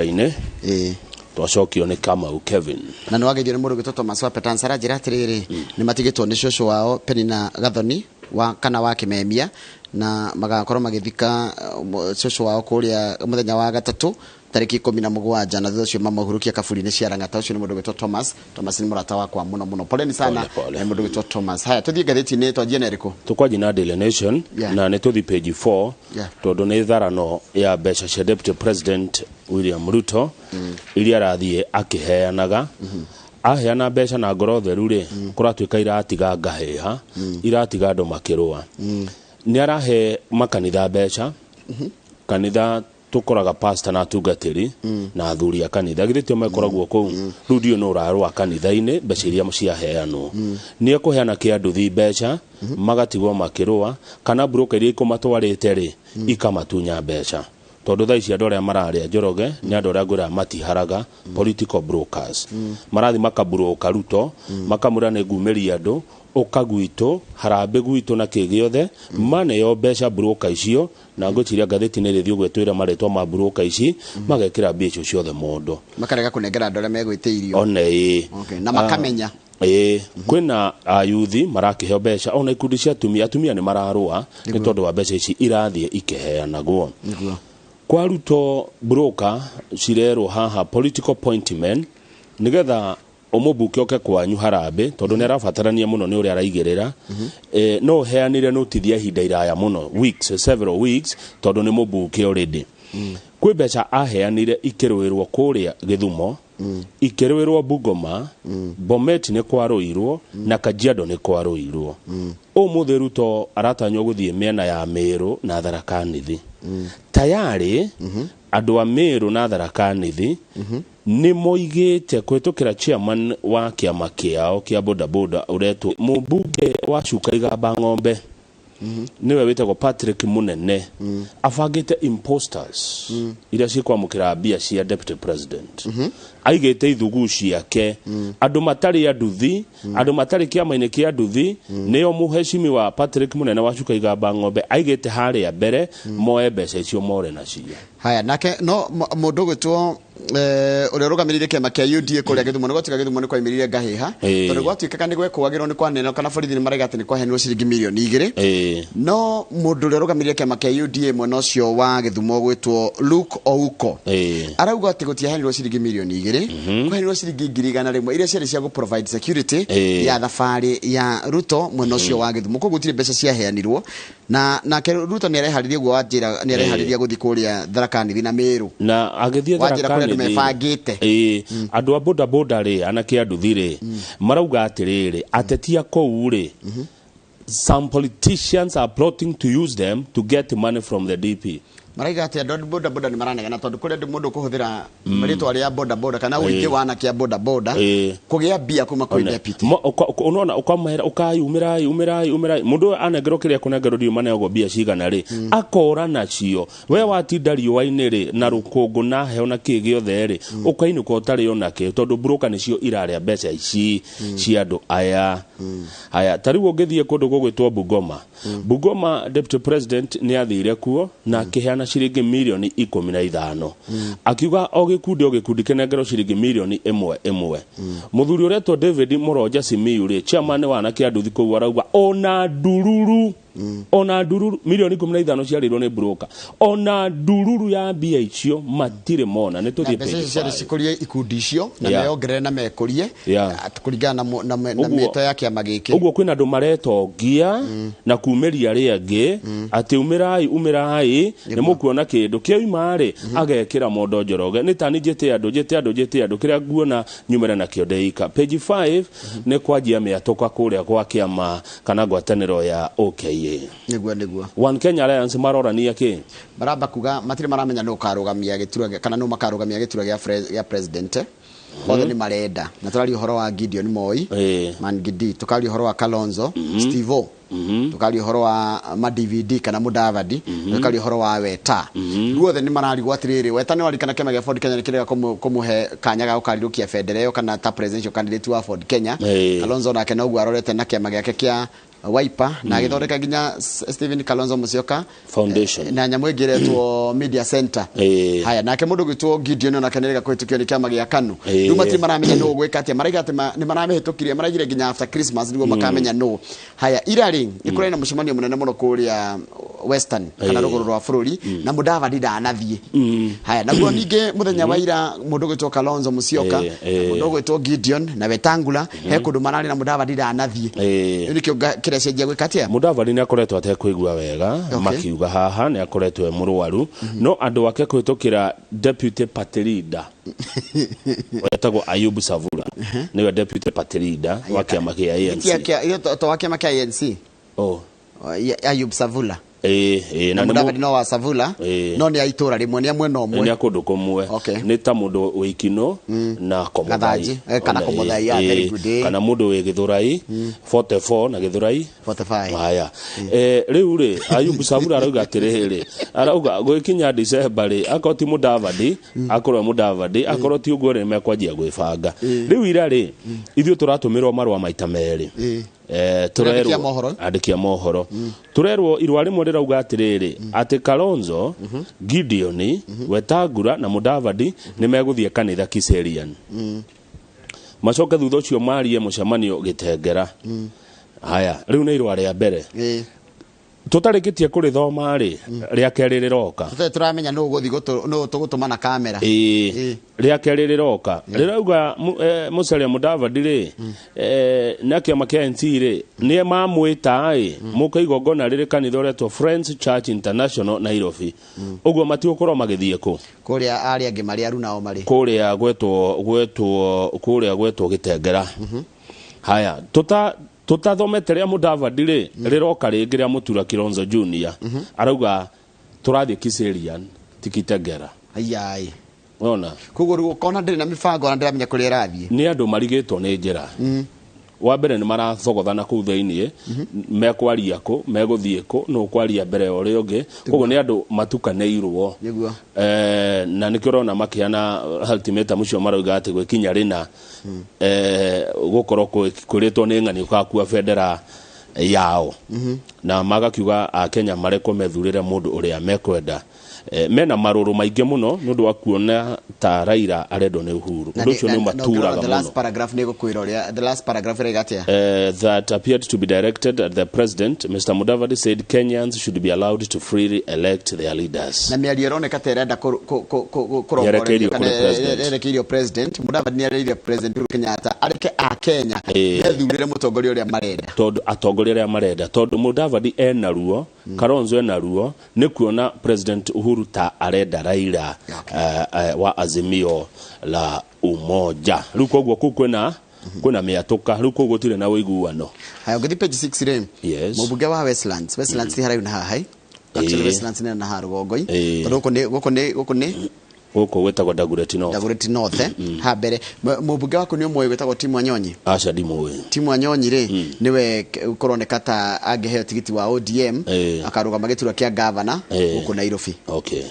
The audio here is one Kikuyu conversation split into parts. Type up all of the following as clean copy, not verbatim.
Inĩ Ĩĩ. Twacokio nĩ Kamau Kevin. Na nĩ wageithio nĩ mũndũ ũgwĩtwo Thomas wa Petans, aranjĩra atĩrĩrĩ, nĩ matigĩtwo nĩ cũcũ wao Penina Gathoni wa kana wa Kĩmemia, na magakorwo magĩthika cũcũ wao kũrĩa mũthenya wa gatatũ tarĩki 17, na thutha ũcio mamũhurukia kaburi-inĩ cia Lang'ata. Ũcio nĩ mũndũ ũgwĩtwo Thomas. Thomas nĩ mũrata wakwa mũno mũno, poleni sana. Pole, pole. Mũndũ ũgwĩtwo Thomas. Haya, tũthiĩ ngathĩti-inĩ, twanjie na ĩrĩkũ? Tũkwanjia na Daily Nation. Na nĩ tũthi page 4, tondũ nĩ tharano ya mbeca cia Deputy President William Ruto iria arathiĩ akĩheanaga. Aheana mbeca na ngoro theru rĩ, kũratuĩka iratiga ngahĩha, iratiga andũ makĩrũa. Nĩ arahe makanitha mbeca. Kanitha tũkoraga pastor na atungatĩri na athuri a kanitha, githĩ tio mekoragwo kũu? Rĩu ndiũĩ nũ ũrarũa kanitha-inĩ mbeca iria ciaheanwo. Nĩ ekũheana kĩa nduthi mbeca, magatigwo makĩrũa kana broker iria ikũmatwarĩte rĩ ikamatunya mbeca, tondũ thaa ici andũ arĩa mararĩa Njoroge nĩ andũ arĩa ngwĩra matiharaga, political brokers. Marathiĩ makaburoka Ruto, makamwĩra nĩ ngumĩria andũ, ũka gwitũ, harambĩ gwitũ na kĩ gĩothe, maneo mbeca broker icio. Na ngwĩciria ngathĩti nĩ ĩrĩthiĩ ũguo ĩtwĩre marĩtwa ma broker ici, magekĩra mbia icio ciothe mondo. Makarega kũnengera andũ arĩa megwĩtĩirio. One ĩĩ. Okay. Na makamenya. Ĩĩ, kwĩna ayuthi marakĩheo mbeca, ona ikundi cia atumia. Atumia nĩ mararũa nĩ tondũ wa mbeca ici irathiĩ ikĩheanagwo. Kwa Ruto, broker cirerwo haha political appointment, nĩgetha ũmũbuke oke kwanyu harambĩ, tondũ nĩ arabatarania mũno nĩ ũrĩa araigĩrĩra. No ũheanire notithi ya ihinda iraya mũno, weeks, several weeks, tondũ nĩ mũbuke already. Kwĩ mbeca aheanire ikĩrũĩrwo kũrĩa Gĩthumo, ikĩrũĩrwo Bungoma, Bomet nĩ kwarũirwo, na Kajiado nĩ kwarũirwo. Ũmũthĩ Ruto aratanywo gũthiĩ mĩena ya Meru na Tharaka Nithi. Tayarĩ andũ a Meru na Tharaka Nithi nĩ moigĩte kũhĩtũkĩra chairman wa kĩama kĩao kĩa bodaboda, ũretwo mũmbunge wa Cuka Igamba Ng'ombe, nĩwe wĩtagwo Patrick Munene, abangĩte imposters iria cikwamũkĩra mbia cia deputy president. Aigĩte ithugu ciake, andũ matarĩ a nduthi, andũ matarĩ kĩama-inĩ kĩa nduthi, nĩo mũhecimi wa Patrick Munene wa Cuka Igamba Ng'ombe aigĩte harĩa mbere moe mbeca icio more nacio. Haya, nake no mũndũ ũgwĩtwo ũrĩa ũrũgamĩrĩire kĩama kĩa UDA kũrĩa Gĩthumo, nĩ gwatuĩka Gĩthumo nĩ kwaimĩrire ngahĩha, tondũ gwatuĩkaga nĩ gwekũagĩrwo nĩ kwanenwo kana borithi nĩ maraiga atĩ nĩ kwaheanirwo ciringi mirioni 2. No mũndũ ũrĩa ũrũgamĩrĩire kĩama kĩa UDA mwena ũcio wa Gĩthumo gwĩtwo Luke Ouko arauga atĩ gũtiaheanirwo ciringi mirioni 2, kwaheanirwo ciringi 100,000 iria ciarĩ cia gũ-provide security ya thabarĩ ya Ruto mwena ũcio wa Gĩthumo. Koguo gũtirĩ mbeca ciaheanirwo. Na nake Ruto nĩ areharĩria ũguo wanjĩra, nĩ areharĩria gũthiĩ kũrĩa Tharaka Nithi na Meru. Na agĩthiĩ Wanjĩra Tharaka kũrĩa andũ Nithi. mebangĩte. Ĩĩ, andũ a bodaboda rĩ, anake a nduthi rĩ, marauga atĩrĩrĩ, ateti a kũu rĩ, some politicians are plotting to use them to get money from the DP. Maraiga atĩ andũ a boda boda nĩ maranegena tondũ kũrĩa andũ mũndũ kũhũthĩra rĩtwa rĩa boda boda kana ũingĩ wa anake a boda boda kũgĩa mbia kuma kwĩ deputy. Unaona ũkamwĩra ũkai, umĩrai, umĩrai, umĩrai. Mũndũ ũyũ anengerwo kĩrĩa kũnengerwo, ndiũ maneagwo mbia cigana rĩ, akora nacio. We watinda riũa-inĩ rĩ na rũkũngũ na heho na kĩ gĩothe rĩ, ũkainũka ũtarĩ onakĩ, tondũ broker nĩcio irarĩa mbeca ici cia andũ aya. Haya, ta rĩu ũngĩthiĩ kũndũ gũgwĩtwo Bungoma, Bungoma deputy president nĩ athire kuo na akĩheana ciringi mirioni 15, akiuga o gĩkundi o gĩkundi kĩnengerwo ciringi mirioni 1 ĩmwe. Mũthuri ũretwo David Mũronja Simiyu rĩ, chairman wa anake a nduthi kũu, arauga ona ndururu, ona ndururu, 15 millioni ciarĩirwo nĩ broker, ona ndururu ya mbia icio matirĩ mona. Nĩ Na tũthiĩ mbeca page icio ciarĩ 5. cikũrie ikundi icio na meyongerere na mekũrie kũringana na mĩto ya kĩama gĩkĩ. Ũguo kwĩna andũ maretongia na kumĩria arĩa angĩ atĩ umĩrai, umĩrai, nĩ mũkuona kĩndũ kĩoima rĩ, agekĩra mondo Njoroge nĩ tani njĩte andũ, njĩte andũ, njĩte andũ, kĩrĩa nguona nyumĩre nakĩo ndeika. Page 5 nĩ kwanjia mĩatũka kũrĩa gwa kĩama kana ngwatanĩro ya OKA. Nĩguo, nĩguo. One Kenya Alliance marorania kĩ? Maramba kuga matirĩ maramenya nũ ũkarũgamia gĩturwa kana nũ makarũgamia gĩturwa gĩa president. Othe nĩ marenda, na tũraria ũhoro wa Gideon Moi, Man Gidi, tukaria ũhoro wa Kalonzo, Steve-O, tukaria ũhoro wa ma DVD kana Mudavadi, tukaria ũhoro wa Weta. Ruothe nĩ mararigwo atĩrĩrĩ, Weta nĩ warikana kĩama gĩa Ford Kenya nĩ kĩrega kũmũhe kanya ga gũkarirũkia bendera ĩyo kana ta presidential candidate wa Ford Kenya. Kalonzo nake noguo arorete na kĩama gĩake kĩa Wiper na agĩthondeka nginya Stephen Kalonzo Musyoka Foundation. Na nyamũ ĩngĩ ĩretwo Media Center. Haya, nake mũndũ gwĩtwo Gideon onake nĩrega kũhĩtũkio nĩ kĩama gĩa KANU. Rĩu matirĩ maramenya nũ ũgwĩka atĩa, maraiga atĩ nĩ maramĩhĩtũkirie, maraigire nginya after Christmas nĩguo makamenya nũ. Haya, ira rĩ nĩ kũrarĩ na mũcemanio mũnene mũno kũrĩa Western kana rũgũrũ rwa bũrũri, na Mudavadi ndanathiĩ. Haya, naguo ningĩ mũthenya wa ira mũndũ ũgwĩtwo Kalonzo Musyoka, mũndũ ũgwĩtwo Gideon na Wetangula he kũndũ mararĩ na Mudavadi ndanathiĩ. Rĩu nĩkĩo kĩrecenjia gwĩka atĩa? Mudavadi nĩ akoretwo atekũigua wega, makiuga haha nĩ akoretwo e mũrwaru, no andũ ake kũhĩtũkĩra deputy party leader wetagwo Ayub Savula, nĩwe deputy party leader wa kĩama kĩa ANC. To wa kĩama kĩa ANC? Oh. Ayub Savula. Na Mudavadi no wa Savula, no nĩ a itũra rĩmwe, nĩ a mwena ũmwe. Nĩ a kũndũ kũmwe. Nĩ ta mũndũ wĩ Ikino na Komothai. Kana Komothai, very good. Kana mũndũ wĩ Gĩthũrai, 44 na Gĩthũrai 45. Haya. Rĩu rĩ, Ayub Savula arauga atĩrĩrĩ, arauga gwĩkinya December rĩ, akorwo ti Mudavadi, akorwo Mudavadi, akorwo ti ũguo rĩ, mekwanjia gwĩbanga. Rĩu ira rĩ, ithuĩ tũratũmĩrwo marũa maita merĩ. Turerwo andĩki a mohoro. Turerwo irũa rĩmwe rĩrauga atĩrĩrĩ, atĩ Kalonzo, Gideon, Wetangula na Mudavadi nĩ megũthiĩ kanitha Kiserian. Macoke thutha ũcio marie mũcemanio Gĩtengera. Haya, rĩu nĩ irũa rĩa mbere. Tũtarĩkĩtie kũrĩthoma rĩ, rĩa kerĩ rĩroka. Tũtarĩ tũramenya nũ ũgũthiĩ nũ tũgũtũma na kamera. Rĩa kerĩ rĩroka. Rĩrauga Musalia Mudavadi rĩ, na kĩama kĩa ANC rĩ, nĩ mamwĩta ĩ, mũke igongona rĩrĩ kanitha ũretwo Friends Church International Nairobi. Ũguo matigũkorwo magĩthiĩ kũ? Kũrĩa arĩa angĩ marĩ arunao marĩ. Kũrĩa gwetwo Gĩtengera. Haya, tutathomete rĩa Mudavadi rĩ, rĩroka rĩngĩ rĩa Mutura Kilonzo Junior. Arauga tũrathiĩ Kiserian ti Kitengera. Ayai. Ona. Koguo rĩu ũkona ndĩrĩ na mĩbango na ndĩramenya kũrĩa ĩrathiĩ. Nĩ andũ marigĩtwo nĩ njĩra. Wa mbere nĩ marathogothana kũu thĩinĩ, mekwaria kũ, megũthiĩ kũ, nũ ũkwaria mbere ya ũrĩa ũngĩ. Koguo nĩ andũ matukanĩirwo. Nĩguo. Na nĩkĩo ũrona makĩheana ultimatum ũcio marauga atĩ gwĩkinya rĩna, gũkorwo kwĩrĩtwo nĩ ng'ani ũgakua bendera yao. Na magakiuga Akenya marekwo methurĩre mũndũ ũrĩa mekwenda. Mena marũrũ maingĩ mũno nĩ ũndũ wa kuona ta Raila arendwo nĩ Uhuru. Ũndũ ũcio nĩ ũmaturaga mũno. The last paragraph nĩ gũkwĩra ũrĩa, the last paragraph ĩraiga atĩa? That appeared to be directed at the president, Mr. Mudavadi said Kenyans should be allowed to freely elect their leaders. Na mĩario ĩroneka ta ĩrenda kũrongorerio kana ĩrerekeirio president. Mudavadi nĩ arĩrĩire president Uhuru Kenyatta areke Akenya methurĩre mũtongoria ũrĩa marenda. Tondũ atongoria arĩa marenda, tondũ Mudavadi ena ruo, Kalonzo ena ruo, nĩ kuona President Uhuru ta arenda Raila wa Azimio la Umoja. Rĩu koguo kũu kwĩna mĩatũka, rĩu koguo gũtirĩ na ũiguano. Haya, ũngĩthiĩ page 6 rĩ, mũmbunge wa Westlands, Westlands ti haraihu na haha, actually Westlands nĩ na haha rũgongo-inĩ, tondũ gũkũ nĩ gũkũ gwĩtagwo Dagoretti North. Dagoretti North, ha mbere mũmbunge waku nĩ ũmũĩ wĩtagwo Tim Wanyonyi. Aca ndimũĩ. Tim Wanyonyi rĩ, nĩwe kũroneka ta angĩheo tigiti wa ODM akarũgama gĩturwa kĩa gavana gũkũ Nairobi.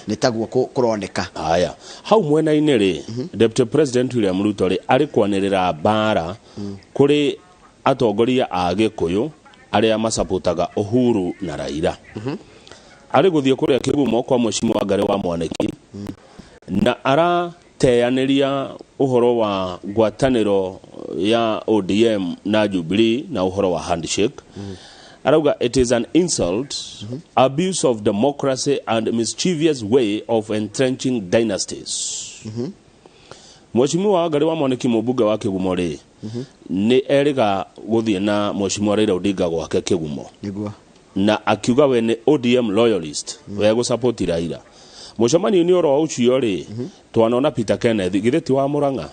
Nĩ taguo kũroneka. Haya, hau mwena-inĩ rĩ, Deputy President William Ruto rĩ arĩ kwanĩrĩra mbara kũrĩ atongoria a Gĩkũyũ arĩa macapotaga Uhuru na Raila. Arĩ gũthiĩ kũrĩa Kĩgumo kwa Mheshimiwa Ngari wa Mwaniki, na arateanĩria ũhoro wa ngwatanĩro ya ODM na Jubilee na ũhoro wa handshake. Arauga it is an insult, abuse of democracy and mischievous way of entrenching dynasties. Mheshimiwa Ngari wa Mwaniki mũmbunge wa Kĩgumo rĩ, nĩ erĩga gũthiĩ na Mheshimiwa Raila Odinga gwake Kĩgumo. Nĩguo. Na akiuga we nĩ ODM loyalist, we gũsupport Raila. Mũcemanio-inĩ oro ũcio rĩ, twanona Peter Kenneth githĩ ti wa Murang'a,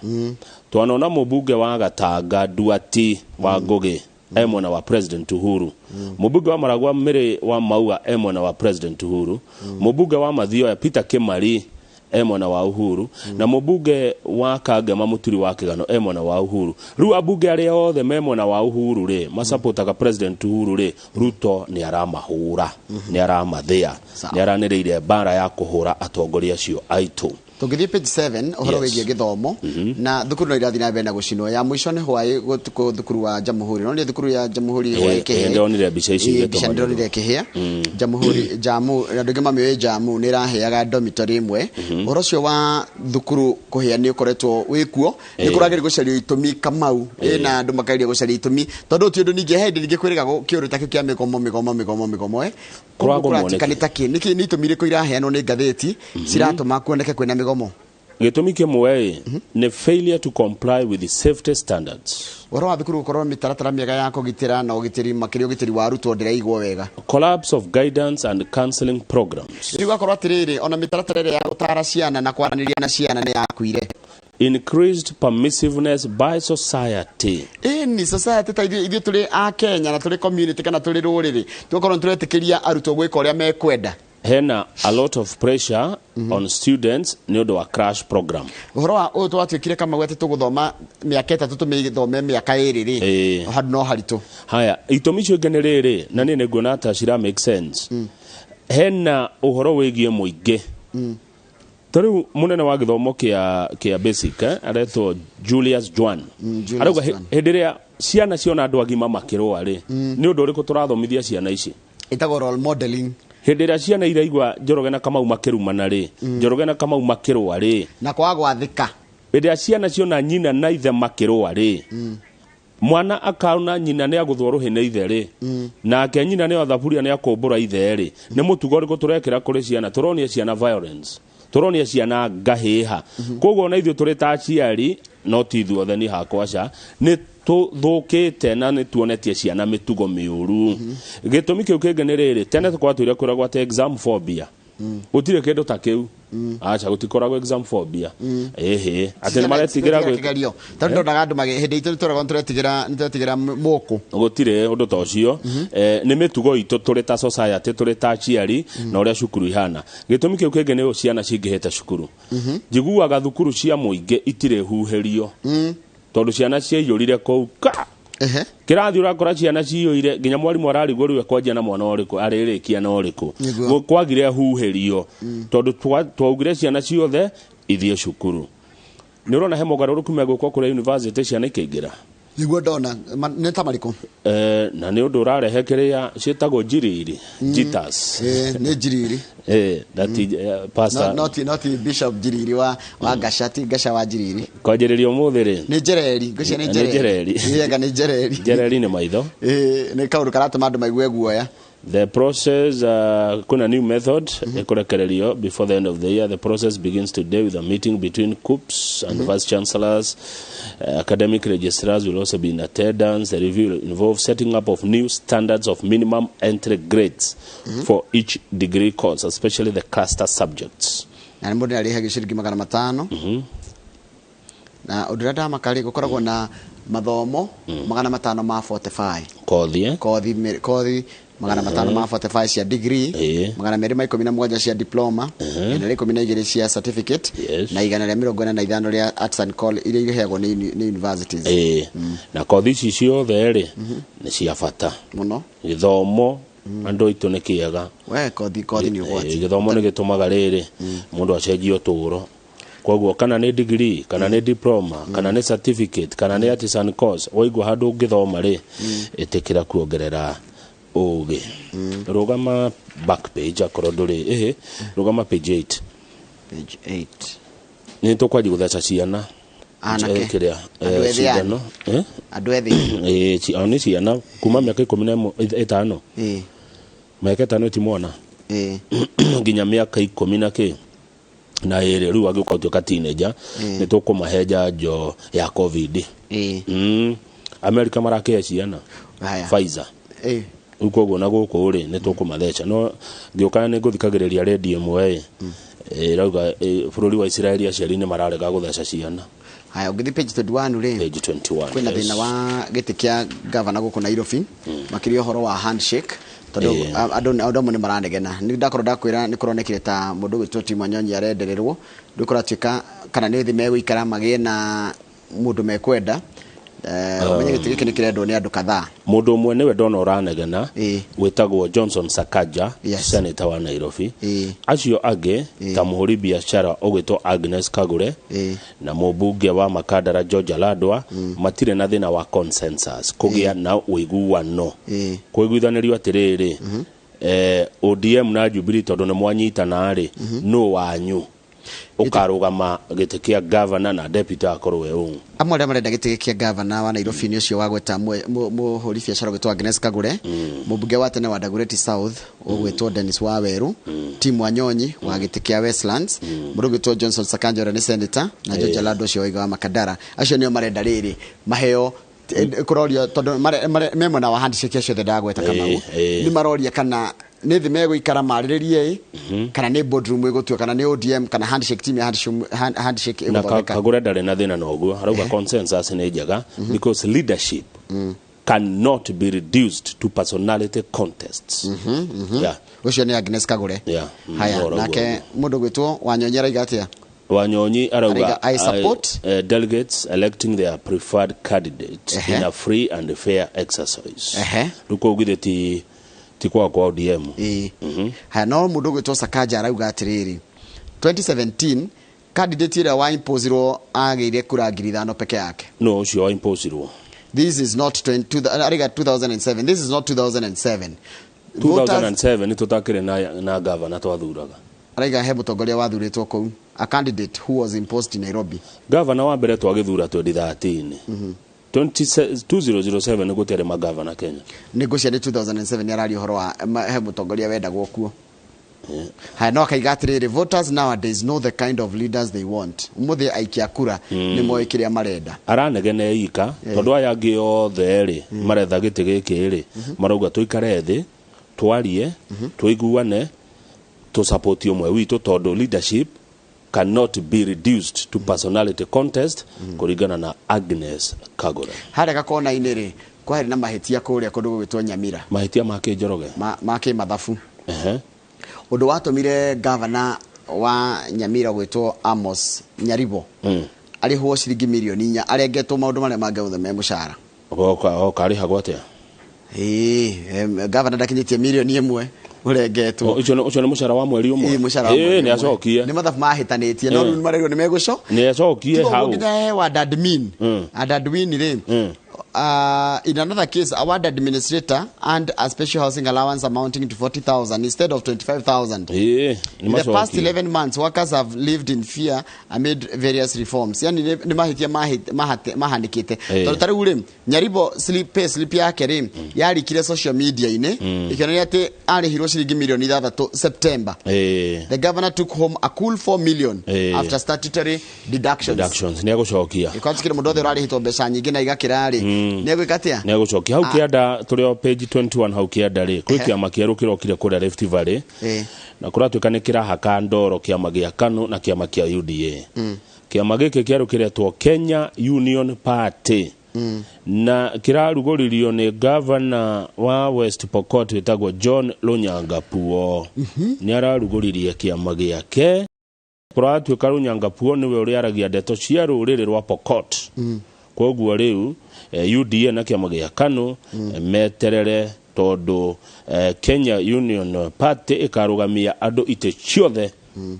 twanona mũmbunge wa Gatanga Nduati wa Ngũgĩ e mwena wa President Uhuru, mũmbunge wa Maragua Mĩrĩ wa Maua e mwena wa President Uhuru, mũmbunge wa Mathioya Peter Kimari e mwena wa Uhuru, na mũmbunge wa Kangema Mũturi wa Kĩgano e mwena wa Uhuru. Rĩu ambunge arĩa othe me mwena wa Uhuru rĩ, masapotaga President Uhuru rĩ, Ruto nĩ aramahũra, nĩ aramathĩa, nĩ aranĩrĩire mbara ya kũhũra atongoria acio aitũ. Tũngĩthiĩ page 7 ũhoro wĩgiĩ gĩthomo na thukuru no irathiĩ na mbere na gũcinwo. Ya mũico nĩ hwaĩ gũtukũ thukuru wa Jamhuri. No nĩ thukuru ya Jamhuri hwaĩ kĩhĩa. Ndĩronire mbica ici. Mbica ndĩronire kĩhĩa. Jamhuri Jamu andũ aingĩ mamĩũĩ Jamu nĩ ĩrahĩaga dormitory ĩmwe. Ũhoro ũcio wa thukuru kũhĩa nĩ ũkoretwo wĩkuo. Nĩ kũragerio gũcario itũmi Kamau. Na andũ makageria gũcaria itũmi tondũ ti ũndũ ningĩ he hĩndĩ ningĩ kwĩrĩga kĩũndũ ta kĩu kĩa mĩgomo mĩgomo mĩgomo mĩgomo. Kũratuĩka nĩ ta kĩ nĩ itũmi irĩkũ iraheanwo nĩ ngathĩti ciratũma kuoneke kwĩna mĩgomo? Gĩtũmi kĩmwe nĩ failure to comply with the safety standards. Ũhoro wa thukuru gũkorwo mĩtaratara mĩega ya kũgitĩra na ũgitĩri makĩria ũgitĩri wa arutwo ndĩraigwo wega. Collapse of guidance and counseling programs. Rĩu gakorwo atĩrĩrĩ ona mĩtaratara ĩrĩa ya gũtara ciana na kwaranĩria na ciana nĩ yakuire. Increased permissiveness by society. Ni society ta ithuĩ tũrĩ a Kenya na tũrĩ community kana tũrĩ rũrĩrĩ tũgakorwo nĩtũretĩkĩria arutwo gwĩka ũrĩa mekwenda. Hena a lot of pressure on students nĩ ũndũ wa crash program. Ũhoro wa ũyũ twatuĩkire Kamau atĩ tũgũthoma mĩaka 3 tũmĩthome mĩaka 2 rĩ handũ no haritũ. Haya itũmi icio ingĩ nĩ rĩrĩ na niĩ nĩnguona ta cira make sense. Hena ũhoro wĩgiĩ mũingĩ. Ta rĩu mũnene wa gĩthomo kĩa basic aretwo Julius Juan. Arauga hĩndĩ ĩrĩa ciana ciona andũ agima makĩrũa rĩ nĩ ũndũ ũrĩkũ tũrathomithia ciana ici? Ĩtagwo role modeling. Hĩndĩ ĩrĩa ciana iraigua Njoroge na Kamau makĩrumana rĩ, Njoroge na Kamau makĩrũa rĩ, na kwaga gwathĩka. Hĩndĩ ĩrĩa ciana ciona nyina na ithe makĩrũa rĩ, mwana akaona nyina nĩ agũthwo rũhĩ nĩ ithe rĩ, nake nyina nĩ athaburia nĩ akũmbũra ithe rĩ, nĩ mũtugo ũrĩkũ tũrekĩra kũrĩ ciana? Tũronia ciana violence, tũronia ciana ngahĩha. Koguo ona ithuĩ tũrĩ ta aciari, no ti ithuothe ni hakwa aca, nĩ tũthũkĩte na nĩ tuonetie ciana mĩtugo mĩũru. Gĩtũmi kĩu kĩngĩ nĩ rĩrĩ, tene twatũire kwĩragwo atĩ exam phobia. Gũtirĩ kĩndũ ta kĩu. Aca gũtikoragwo exam phobia. Ĩhĩ, atĩ nĩ maretigĩra kĩgerio. Tondũ ndonaga andũ magĩ hĩndĩ itũ tũragwo nĩtũretigĩra mũkũ. Gũtirĩ ũndũ ta ũcio. Nĩ mĩtugo itũ tũrĩ ta society, tũrĩ ta aciari na ũrĩa cukuru ihana. Gĩtũmi kĩu kĩngĩ nĩ ciana cingĩhĩte cukuru. Njiguaga thukuru cia mũingĩ itirĩ huhĩrio. Tondũ ciana ciaiyũrire kũu ka. Kĩrathi ũrakora ciana ciyũire nginya mwarimũ ararigwo rĩu ekwanjia na mwana ũrĩkũ arĩrĩkia na ũrĩkũ. Kwagire huhĩrio tondũ twaugire ciana ciothe ithiĩ cukuru. Nĩ ũrona he mogarũrũku megũkwo kũrĩa university ciana ikĩingĩra? Nĩguo ndona nĩ ta marĩkũ? Na nĩ ũndũ ũrarehe kĩrĩa ciĩtagwo njiriri, jitters. Nĩ njiriri. Pastor not Bishop Njiriri wa Gasha, ti Gasha wa Njiriri. Kwanjĩrĩria ũmũthĩ rĩ? Nĩ Njereri, ngwĩciria nĩ Njereri. Nĩ Njereri. Njereri nĩ maitho. Nĩ kaũndũ karatũma andũ maigue guoya. The process, kuna new method, ĩkũrekererio before the end of the year. The process begins today with a meeting between COOPs and vice chancellors. Academic registrars will also be in attendance. The review will involve setting up of new standards of minimum entry grades for each degree course, especially the cluster subjects. Na mũndũ nĩarĩhagio ciringi 500. Na ũndũ ũrĩa ndamaka rĩ, gũkoragwo na mathomo 500 ma 45. Kothi, Kothi 500 ma 45 cia degree, 217 cia diploma, 112 cia certificate, na 145 rĩa arts and call iria iheagwo nĩ universities. Na kothi ici ciothe rĩ nĩ cia bata mũno. Gĩthomo andũ aitũ nĩ kĩega. We kothi nĩ ũgwati. Gĩthomo nĩ gĩtũmaga rĩrĩ mũndũ acenjie ũtũũro. Koguo kana nĩ degree, kana nĩ diploma, kana nĩ certificate, kana nĩ artisan course, waigua handũ ũngĩthoma rĩ, ĩtĩkĩra kuongerera ũgĩ. Rũgama back page akorwo ndũrĩ, rũgama page 8. Page 8. Nĩ tũkwanjia gũtheca ciana. Anake. Kĩrĩa, cindano. Andũ ethĩ. Nĩ ciana kuma mĩaka 15. Mĩaka 5 ti mwana. Nginya mĩaka 10 na kĩ. Na ĩrĩ rĩu agĩũka gũtuĩka teenager, nĩ tũkũmahe njanjo ya COVID. America marakĩhe ciana Pfizer. Rĩu koguo na gũkũ rĩ nĩ tũkũmatheca. No ngĩũka nĩ ngũthikagĩrĩria redio ĩmwe ĩrauga bũrũri wa Israeli aciari nĩ mararega gũtheca ciana. Haya, ũngĩthiĩ page 21 rĩ, Page 21. Kwĩna thĩna wa gĩtĩ kĩa gavana gũkũ Nairobi, makĩria ũhoro wa handshake. Tondũ andũ amwe nĩ maranegena. Nĩ ndakorwo ndakwĩra nĩ kũronekire ta mũndũ ũgwĩtwo Tim Wanyonyi arendererwo, rĩu kũratuĩka kana nĩ thĩ megũikara magĩe na mũndũ mekwenda. Ũmenye gĩtĩ gĩkĩ nĩ kĩrendwo nĩ andũ kadhaa. Mũndũ ũmwe nĩwe ndona ũranegena wĩtagwo Johnson Sakaja, senator wa Nairobi. Acio angĩ ta mũhũri biacara ũgwĩtwo Agnes Kagure na mũmbunge wa Makandara George Aladwa matirĩ na thĩna wa consensus, kũgĩa na ũiguano, kũiguithanĩrio atĩrĩrĩ, ODM na Jubilee tondũ nĩ mwanyitana rĩ, nũ wanyu ũkarũgama gĩtĩ kĩa governor na deputy akorwo we ũũ. Amwe arĩa marenda gĩtĩ kĩa governor wa Nairobi nĩ ũcio wagweta mũhũri biacara ũgwĩtwo Agnes Kagure, mũmbunge wa tene wa Dagoretti South ũgwĩtwo Dennis Waweru, Tim Wanyonyi wa gĩtĩ kĩa Westlands, mũndũ ũgwĩtwo Johnson Sakaja ũrĩa nĩ senator, na George Aladwa ũcio waiga wa Makandara. Acio nĩo marenda rĩrĩ maheo kũrorio tondũ me mwena wa handshake acio othe ndagweta Kamau, nĩ maroria kana nĩ thĩ megũikara marĩrĩrie kana nĩ boardroom ĩgũtua kana nĩ ODM kana handshake team ya handshake ĩgũthondeka. Kagure ndarĩ na thĩna na ũguo, arauga consensus nĩ njega because leadership cannot be reduced to personality contests. Ũcio nĩ Agnes Kagure. Haya, nake mũndũ gwĩtwo Wanyonyi arauga atĩa? Wanyonyi arauga I support delegates electing their preferred candidate in a free and fair exercise. Rĩu koguo ti kwa ODM. Haya, no mũndũ ũgwĩtwo Sakaja arauga atĩrĩrĩ, 2017 candidate ĩrĩa wa imposirwo agĩire kura 5,000 peke yake. No ũcio wa imposirwo. This is not 2007. This is not 2007. 2007 nĩ tũtakĩrĩ na governor twathuraga. Araiga he mũtongoria wathurĩtwo kũu, a candidate who was imposed in Nairobi. Governor wa mbere twagĩthura 2013. 2007 nĩ gũtiarĩ magavana Kenya. Nĩ ngũcia nĩ 2007 nĩ araria ũhoro wa he mũtongoria wendagwo kuo. Haya, no akaiga atĩrĩrĩ, voters nowadays know the kind of leaders they want. Ũmũthĩ aikia kura nĩ moĩ kĩrĩa marenda. Aranegene ika tondũ aya angĩ othe rĩ maretha gĩtĩ gĩkĩ rĩ marauga tũikare thĩ twarie tũiguane tũsupport ũmwe witũ tondũ leadership cannot be reduced to personality contest, kũringana na Agnes Kagure. Harĩa gakona-inĩ rĩ kwarĩ na mahĩtia kũrĩa kũndũ gũgwĩtwo Nyamira. Mahĩtia ma kĩ Njoroge? Ma kĩmathabu. Ũndũ watũmire governor wa Nyamira gwĩtwo Amos Nyaribo arĩhwo ciringi mirioni 4 arengetwo maũndũ marĩa mangĩ mothe me mũcara. Oka arĩhagwo atĩa? Governor ndakinyĩtie mirioni 1 ũrengetwo. Ũcio nĩ mũcara wa mweri ũmwe. Mũcara wa mweri. Nĩ acokie. Nĩ mathabu mahĩtanĩtie no rĩu marerwo nĩ megũco. Nĩ acokie hau. Nginya he ward admin. Admin rĩ. In another case, a ward administrator earned a special housing allowance amounting to 40,000 instead of 25,000. In the past 11 months, workers have lived in fear amid various reforms. Yani ni mahitia mahandikite. Tondũ ta rĩu rĩ, Nyaribo pay slip yake rĩ, yarikire social media inĩ, ikĩonania atĩ arĩhirwo ciringi mirioni 6 September. The governor took home a cool 4 million after statutory deductions. Nĩ egũcokia. Ĩkwatĩkĩre mũndũ othe ũrarĩhĩtwo mbeca nyingĩ na igakĩra rĩ, nĩ egwĩka atĩa? Nĩ egũcokia. Hau kĩanda tũrĩ o page 21 hau kĩanda rĩ, kwĩ kĩama kĩerũ kĩrokire kũrĩa Rift Valley. Na kũratuĩka nĩ kĩrahaka ndoro kĩama gĩa KANU na kĩama kĩa UDA. Kĩama gĩkĩ kĩerũ kĩretwo Kenya Union Party. Na kĩrarugũririo nĩ governor wa West Pokot wĩtagwo John Lonyangapuo. Nĩ ararugũririe kĩama gĩake. Kũratuĩka Lonyangapuo nĩwe ũrĩa aragia ndeto cia rũrĩrĩ rwa Pokot. Koguo rĩu UDA na kĩama gĩa KANU meterere tondũ Kenya Union Party ĩkarũgamia andũ itĩ ciothe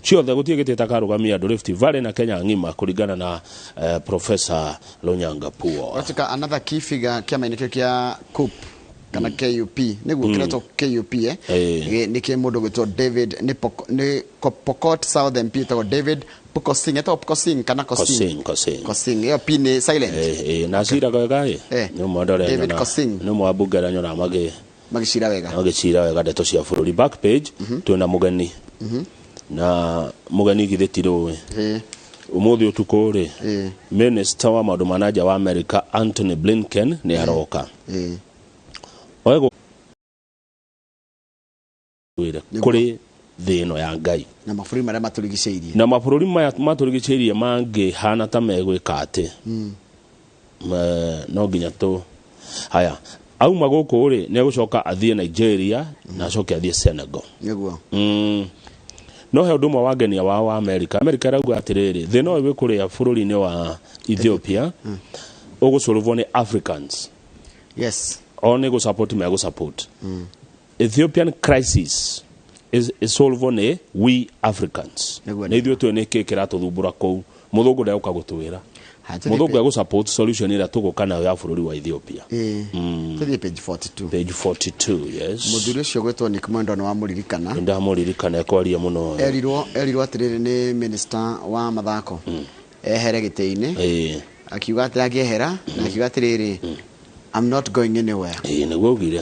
ciothe gũtirĩ gĩtĩ ĩtakarũgamia andũ Rift Valley na Kenya ng'ima kũringana na Professor Lonyangapuo. Gatuĩka another key figure kĩama-inĩ kĩu kĩa CUP kana KUP nĩguo kĩretwo KUP nĩ kĩ mũndũ gwĩtwo David nĩ Pokot South MP etagwo David Pkosing, etagwo Pkosing kana Kosing? Kosing. Ĩyo P nĩ silent. Na ciraga wega ĩ. Nĩ ũmwe andũ arĩa David Kosing. Nĩ ũmwe ambunge arĩa nyonaga magĩcira wega. Magĩcira wega ndeto cia bũrũri. Back page twĩna mũgeni. Na mũgeni githĩ ti rũĩ. Ũmũthĩ ũtukũ rĩ, Minister wa maũndũ ma nanja wa America Anthony Blinken nĩ aroka. Kũrĩ thĩ ĩno ya Ngai. Na mabũrũri marĩa matũrigicĩirie. Na mabũrũri maya matũrigicĩirie mangĩhana ta megwĩka atĩ. No nginya tũ haya auma gũkũ rĩ nĩ egũcoka athiĩ Nigeria na acoke athiĩ Senegal. Nĩguo. No he ũndũ ũmwe wangenia wa America. America ĩrauga atĩrĩrĩ, thĩna ũyũ wĩ kũrĩa bũrũri-inĩ wa Ethiopia Ũgũcorũvwo nĩ Africans. Yes. O nĩ gũsupport me gũsupport. Ethiopian crisis is solved nĩ we Africans. Nĩ ithuĩ tũĩ nĩ kĩ kĩratũthumbũra kũu. Mũthũngũ ndegũka gũtwĩra. Mũthũngũ egũsupport solution ĩrĩa tũgũka nayo ya bũrũri wa Ethiopia. Tũthiĩ page 42. Page 42, yes. Mũthuri ũcio gwĩtwo Nick Mwendwa nĩ wamũririkana. Ndamũririkana ekwaria mũno. Erirwo atĩrĩrĩ nĩ minister wa mathako. Ehere gĩtĩ-inĩ. Akiuga atĩ angĩehera na akiuga atĩrĩrĩ, I'm not going anywhere. Nĩguo augire.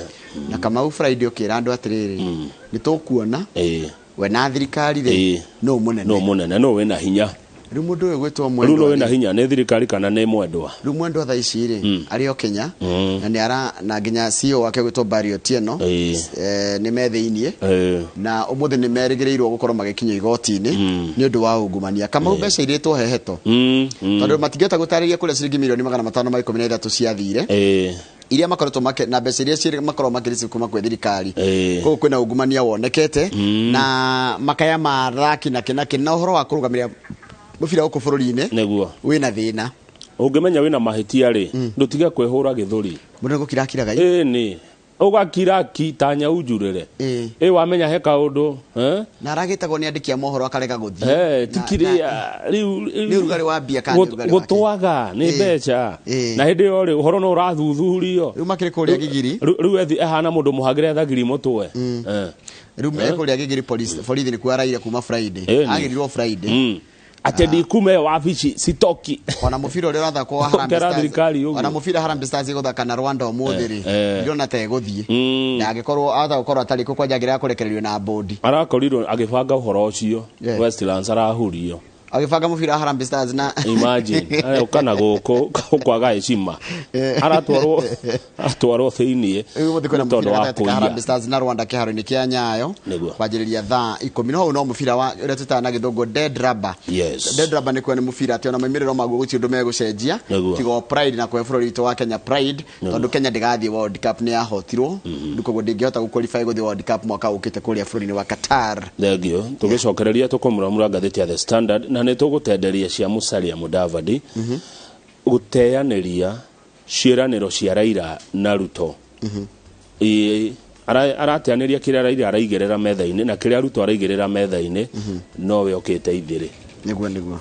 Na Kamau Friday ũkĩra andũ atĩrĩrĩ, nĩ tũkuona we na thirikari rĩ no mũnene. No mũnene, no wĩna hinya. Rĩu mũndũ ũyũ gwĩtwo Mwendwa. Rĩu no wĩna hinya nĩ thirikari kana nĩ Mwendwa. Rĩu Mwendwa thaa ici rĩ arĩ o Kenya na nĩ ara na nginya CEO wake gwĩtwo Barry Otieno nĩ me thĩiniĩ na ũmũthĩ nĩ merĩgĩrĩirwo gũkorwo magĩkinyio igoti-inĩ nĩ ũndũ wa ungumania. Kamau mbeca irĩtwo heheto tondũ matingĩhota gũtarĩria kũrĩa ciringi mirioni 513 ciathire iria makoretwo make na mbeca iria ciri makorwo makĩrĩci kuma kwĩ thirikari. Koguo kwĩna ungumania wonekete na makaya ma thaki na kĩna na ũhoro wa kũrũgamĩrĩra mũbira gũkũ bũrũri-inĩ nĩguo wĩna thĩna. Ũngĩmenya wĩna mahĩtia rĩ ndũtige kwĩhũra gĩthũri. Mũndũ gũkirakiraga ĩĩ ũgakiraki ta nyau njurĩre. Ĩ wamenya he kaũndũ na aragĩtagwo nĩ andĩki a mohoro akarega gũthiĩ. Tikirĩa rĩu nĩ ũrugarĩ wa mbia kana ũrugarĩ wake gũtwaga nĩ mbeca na hĩndĩ ĩyo rĩ ũhoro no ũrathuthurio. Rĩu makĩrĩ kũrĩa Gigiri. Rĩu ethi ehana mũndũ mũhagĩre thagiri mũtwe. Rĩu kũrĩa Gigiri borithi nĩkuo araire kuma Friday. Agĩrirwo Friday. Ate ndikume wabici sitoki. Ona mũbira ũrĩa ũrathakwo wa Harambee Stars. Ona mũbira Harambee Stars ĩgũthaka na Rwanda ũmũthĩ rĩ ndĩrona ta ĩgũthiĩ. Na angĩkorwo ahota gũkorwo atarĩ kuo kwanja angĩrega kũrekererio na bodi. Arakorirwo agĩbanga ũhoro ũcio Westlands arahurio. Agĩbanga mũbira wa Harambee Stars na imagine ũka na gũkũ kwaga heshima. Aratwarwo atwarwo thĩiniĩ. Ũmũthĩ kwĩna mũbira gatagatĩ ka Harambee Stars na Rwanda kĩharo-inĩ kĩa Nyayo kwanjĩrĩria thaa 10. No hau no mũbira wa ũrĩa twĩtaga na gĩthũngũ dead rubber. Dead rubber nĩ kuo nĩ mũbira atĩ ona moimĩrĩro maguo gũtirĩ ũndũ megũcenjia tiga o pride na kũhe bũrũri witũ wa Kenya pride tondũ Kenya ndĩgathiĩ World Cup nĩ yahotirwo rĩu koguo ndĩngĩhota gũqualify gũthiĩ World Cup mwaka ũkĩte kũrĩa bũrũri-inĩ wa Qatar. Thengio. Tũgĩcokereria tũkũmũramũra ngathĩti ya The Standard na nĩ tũgũtenderia cia Musalia Mudavadi gũteanĩria ciĩranĩro cia Raila na Ruto. Arateanĩria kĩrĩa Raila araigĩrĩra metha-inĩ na kĩrĩa Ruto araigĩrĩra metha-inĩ nowe okĩte ithĩrĩ. Nĩguo nĩguo.